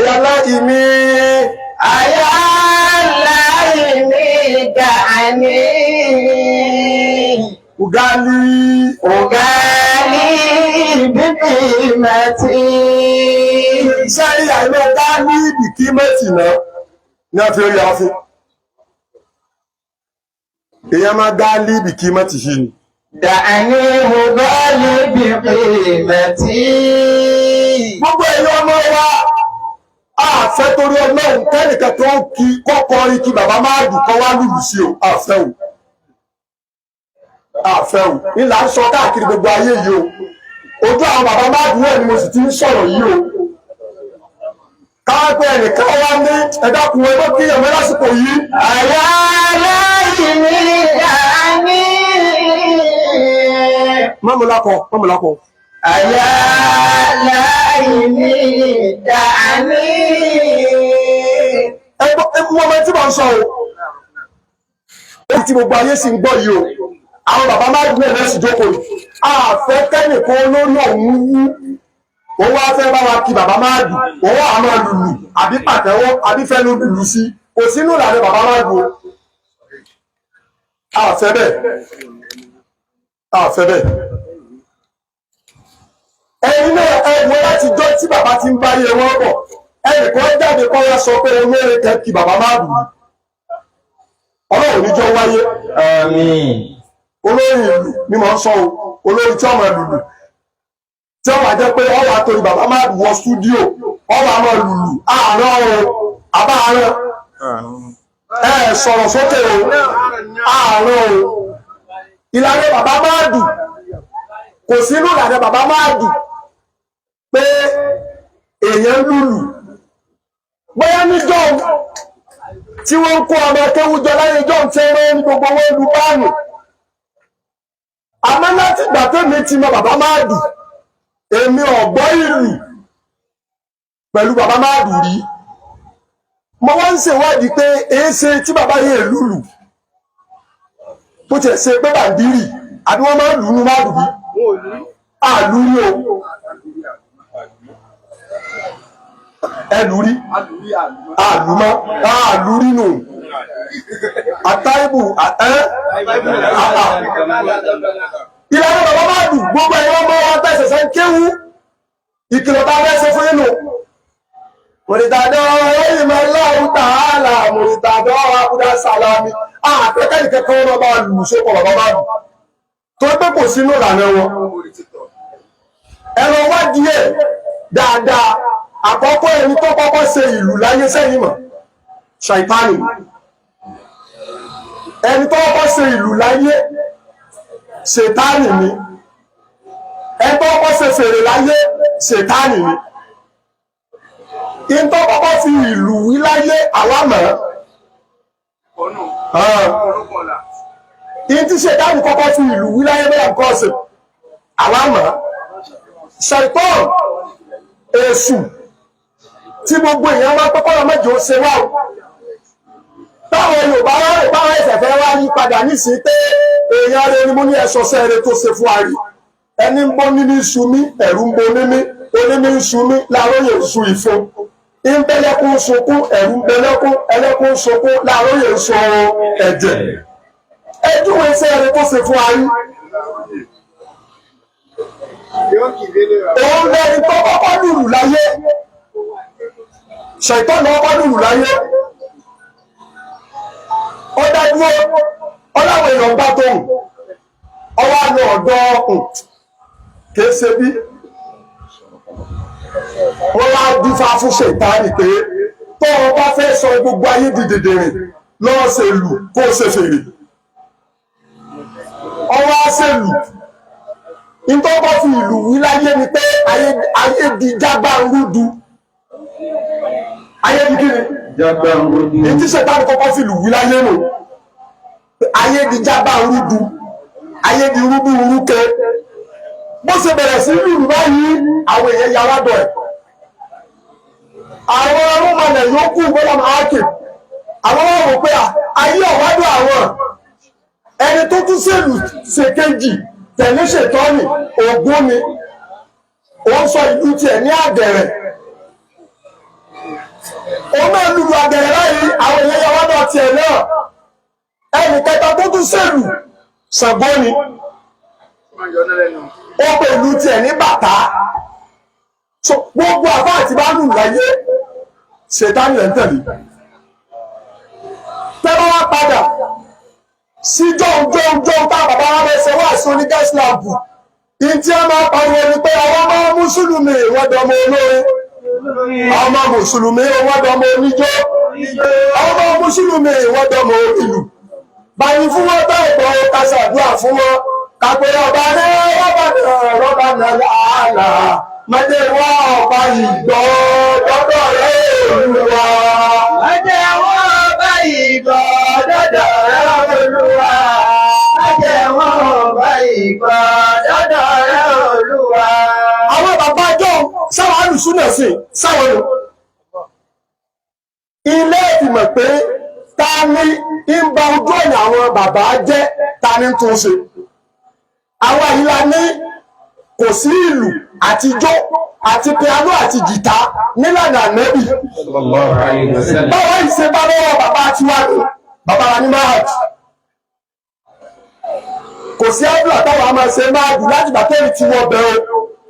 Ayálà ìmí. Ayálà ìmí dàní. Ugali. Ugali bíbí mẹ́tì. Sẹ́yìn àìmọ́ gáálí ìbìkí mẹ́tì náà ní a fi rí afún. Èèyàn máa gáálí ìbìkí mẹ́tì sí ni. Dàní ugali bíbí mẹ́tì. Gbogbo ẹ̀yin ọmọ wa, àfẹ́ torí Ọlọ́run kẹ́nìkan tó ń kí kọ́kọrin kí bàbá máa dùn kọ́ wá lùlù sí o, àfẹ́ o. Àfẹ́ o. Ńlá ń sọ káàkiri gbogbo ayé yìí o. Ojú àwọn bàbá máa dùn ẹ̀ ni mo sì ti ń sọ̀rọ̀ yìí o. Káwá pé ẹnìkan wá ní ẹ̀dákun ẹgbẹ́ kí ẹ̀mọ́ lásìkò yìí. Ayálà ìmí dàní. Mọ́mùlákọ̀, mọ́mùlákọ̀. Ayálà ìmí dàní. Ẹgbọ́n ọmọ tí mo ń sọ o. Èyí tí gbogbo ayé sì ń gbọ́ yìí o. Àwọn bàbá máa gbé ẹ̀rẹ́ sì jókòó yìí. Àfẹ́ kẹ́nìkan olórí ọ̀hún wú. Òun wá fẹ́ bá wa kí bàbá máa dùn. Òun wà máa lùlù àbí pàtẹ́wọ́ àbí fẹ́nu lùlù sí. Kò sínú ìlànà bàbá máa dùn o. Àfẹ́ bẹ́ẹ̀. Àfẹ́ bẹ́ẹ̀. Ẹ̀yin náà ẹ wo láti jọ́ tí bàbá ti ń bá yẹ wọ́n bọ̀. Ẹnìkan jáde kọ́ wá sọ pé olóore kẹ́ kí bàbá máa dùn. Ọlọ́run níjọ́ wáyé. Àmín. Olórí ìlú ni mò ń sọ o, olórí tí ọmọ lùlù tí ọmọ àjẹ pé ọwọ́ àtòrí bàbá máa wọ stúdíò ọwọ́ àmọ́ lùlù àárọ̀ o, àbá àárọ̀ ẹ sọ̀rọ̀ sókè o, àárọ̀ o. Ìlànà bàbá máa dùn kò sínú ìlànà bàbá máa dùn pé èèyàn lùlù bóyá níjọ́ tí wọ́n ń kó ọmọ akéwújọ láyé ìjọ́ tí wọ́n ń gbogbo wọn lu báànù. Àmọ́ láti ìgbà tẹ́mi ti mọ bàbá máàdù, èmi ọ̀gbọ́ ìlú pẹ̀lú bàbá máàdù rí. Mo wá ń ṣèwádìí pé èéṣe tí bàbá yẹn lùlù bó tiẹ̀ ṣe pé bàǹdírì àbí wọ́n máa ń lù ú máàdù bí àlùrí o, ẹlùrí àlùmọ́ àlùrí nù àtàìbù ẹ́ ìlànà bàbá máa dùn. Gbogbo ẹ̀yọ́ ọmọ wa tẹ̀sẹ̀sẹ̀ ń kéwú ìkìlọ̀ tá a fẹ́ ṣe fún yín nù. Mùrìtàdọ́ ìmọ̀ Allahu ta'ala mùrìtàdọ́ abúdá sálámì àfẹ́kẹ́ ìkẹ́kọ̀ọ́ wọn bá lù sókọ̀ bàbá máa dùn tó pé kò sínú ìlànà wọn. Ẹ lọ wádìí ẹ̀ dáadáa. Àkọ́kọ́ ẹni tó kọ́kọ́ ṣe ìlú láyé sẹ́yìn mọ̀ ṣàìtánì. Ẹni tó kọ́kọ́ ṣe ìlú láyé ṣètánì ni. Ẹni tó kọ́kọ́ ṣe fèrè láyé ṣètánì ni. Ẹni tó kọ́kọ́ fi ìlú wí láyé àwa mọ̀. Ẹni tí ṣètánì kọ́kọ́ fi ìlú wí láyé bẹ́ẹ̀ nǹkan ọ̀sẹ̀ àwa mọ̀. Ṣàìtàn èṣù tí gbogbo èèyàn wá pẹ́pọ́ lọ mẹ́jọ ṣe wá o. Táwọn Yorùbá wá rò báwọn ẹsẹ̀ fẹ́ wá yí padà nísìnyí pé èèyàn rẹ ni mo ní ẹ̀sọ́ sẹ́ẹ̀rẹ́ tó ṣe fún wa rí. Ẹni ń bọ́ níní iṣu mi, ẹ̀rù ń bo níní, oníní iṣu mi, láàróyè ń su ìfun. Ń bẹ́lẹ́kún sunkún, ẹ̀rù ń bẹ́lẹ́kún, ẹlẹ́kún sunkún, láàróyè ń sun ẹ̀jẹ̀. Ẹjúwe sẹ́ẹ̀rẹ́ tó ṣe fún wa rí. Òun lẹni tó kọ́kọ́ lùlù láyé. Ṣàìtọ́nù kọ́kọ́ lùlù láyé. Ó dádúró, ọláwọ̀ èèyàn bá tóun. Ọwọ́ àlọ́ ọ̀dọ́ kìí ṣe bí. Wọ́n wá dífá fún ṣètánì pé tó o bá fẹ́ sọ gbogbo ayé di dìdìrìn lọ́ọ́ ṣe lù kó o ṣe fèrè. Ọwọ́ á ṣe lù. Ìtọ́ bá fi ìlú wí láyé ni pé ayé di jágbá rúdu. Ayé di kíni? Jágbá rúdu. Èyí tí ṣètánì kọ́kọ́ fi ìlú wí láyé nù. Ayé di jágbá rúdu. Ayé di rúdú rúkẹ. Bó ṣe bẹ̀rẹ̀ sí lùlù báyìí, àwọn èèyàn ya wá dọ̀ ẹ̀. Àwọn arúmọlẹ̀ yòókù bọ́lá máa kè. Àwọn wá wò pé ayé ọ̀wádùn àwọn. Ẹni tó tún ṣèlú ṣèkejì tẹ̀lé ṣètọ́nì Ògún ni. Ó ń sọ ìlú tiẹ̀ ní àgẹ̀rẹ̀. Òun náà lùlù àgẹ̀rẹ̀ láyìí, àwọn èèyàn yà wá náà tiẹ̀ náà. Ẹnì kẹta tó tún ṣèlù, Ṣàngó ni. Ó pẹ̀lú tiẹ̀ ní bàtà. So gbogbo àbá àti bá lù láyé, ṣètánì ẹ̀ ń tẹ̀lé. Tẹ́lá wá padà sí jọ́un tá bàbá wa bẹ ṣe wá sí oní gas lamp. Ìtí ẹ máa pariwo ni pé àwọn ọmọ mùsùlùmí wọ́n dọmọ olórin, àwọn ọmọ mùsùlùmí wọ́n dọmọ oníjó, àwọn ọmọ mùsùlùmí wọ́n dọmọ ìlú. Báyìí fún wọn bá ìgbọ́ ká ṣàdúrà fún wọn, kàpẹ́ ọba ní rọ́bà náà rọ́bà náà làálà mẹ́tẹ̀ wá ọba ìgbọ́ dọ́dọ̀ rẹ̀ Olúwa. Mẹ́jẹ̀ wọ́n bá ìgbọ́ dọ́dọ̀ rẹ̀ Olúwa. Mẹ́jẹ̀ wọ́n bá ìgbọ́ dọ́dọ̀ rẹ̀ Olúwa. Àwọn bàbá jọ sáwọn alùsúnà sí sáwọn lò. Ilé ìmọ̀ pé ta ni ń ba ojú ọ̀nà àwọn bàbá jẹ́, ta ni ń tún ṣe. Àwọn àyílá ní kò sí ìlù àti ijó àti piano àti jìtá nílànà Ànábì. Sallallahu alayhi wa sallam. Báwa yìí ṣe bá lọ́wọ́ bàbá tiwa nù, bàbá wa ní Mahad. Kò sí ábúlà táwọn a máa ṣe máàdù láti gbà tẹ́lì tí wọ́n bẹ̀ o,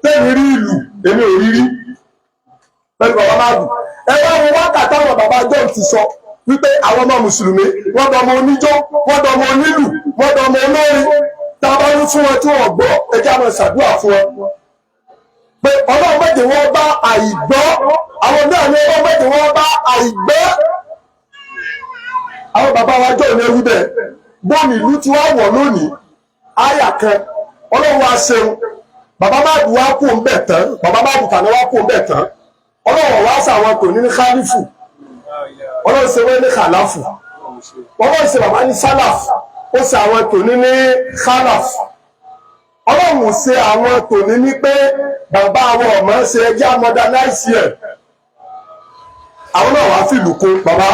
tẹ́lì rí ìlú, èmi ò rí rí. Pẹ̀lú bàbá máàdù. Ẹ wá wo wákàtí táwọn bàbá John ti sọ wípé àwọn ọmọ mùsùlùmí wọ́n dọmọ oníjó, wọ́n dọmọ onílù, wọ́n dọmọ olórin. Tá a bá ń fún wọn tí wọ́n gbọ́, ẹ jẹ́ á máa ṣàdúrà fún wọn pé Ọlọ́run mẹ́jẹ̀ wọ́n bá àìgbọ́, àwọn náà ní Ọlọ́run mẹ́jẹ̀ wọ́n bá àìgbọ́. Àwọn bàbá wa jọ ní ewu bẹ́ẹ̀ bóòlù ìlú tí wàá wọ̀ lónìí àyà kan Ọlọ́run wa ṣeun, bàbá máàdù wa kú ń bẹ̀ tán, bàbá máàdù tàná wa kú ń bẹ̀ tán, Ọlọ́run wa sàwọn kò ní ní khalifu, Ọlọ́run ṣe wọ́n ní khalafu, Ọlọ́run ṣe bàbá ní sálàfù, ó ṣe àwọn kò ní ní khalafu. Ọlọ́run ṣe àwọn tòní ní pé bàbá àwọn ọmọ ṣe ẹjẹ́ modernize ẹ̀. Àwọn náà wàá fìlú kún bàbá,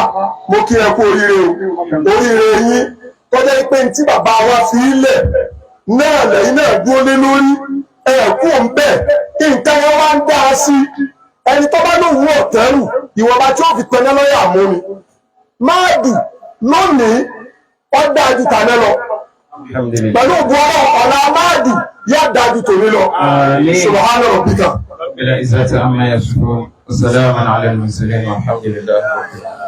mo kí ẹ kú oríire o, oríire yín tó jẹ́ pé tí bàbá wa fi ilẹ̀ náà lẹ́yìn náà dúró lé lórí ẹ̀ kú ń bẹ̀, nǹkan wọn wá ń dá a sí. Ẹni tó bá lóun ọ̀tẹ́rù ìwọ̀nba tí ó fi tẹná lọ́yà mú ni máàdù lónìí ó dáa ju tàná lọ. Alhamdulillah. Pẹ̀lú ògùn ọlọ́run ọ̀la máàdù yóò dájú tòní lọ. Àmín. Subhana rabbika. Rabbil izzati amma yasifun. Wa salamun ala al-mursalin walhamdulillahi rabbil alamin.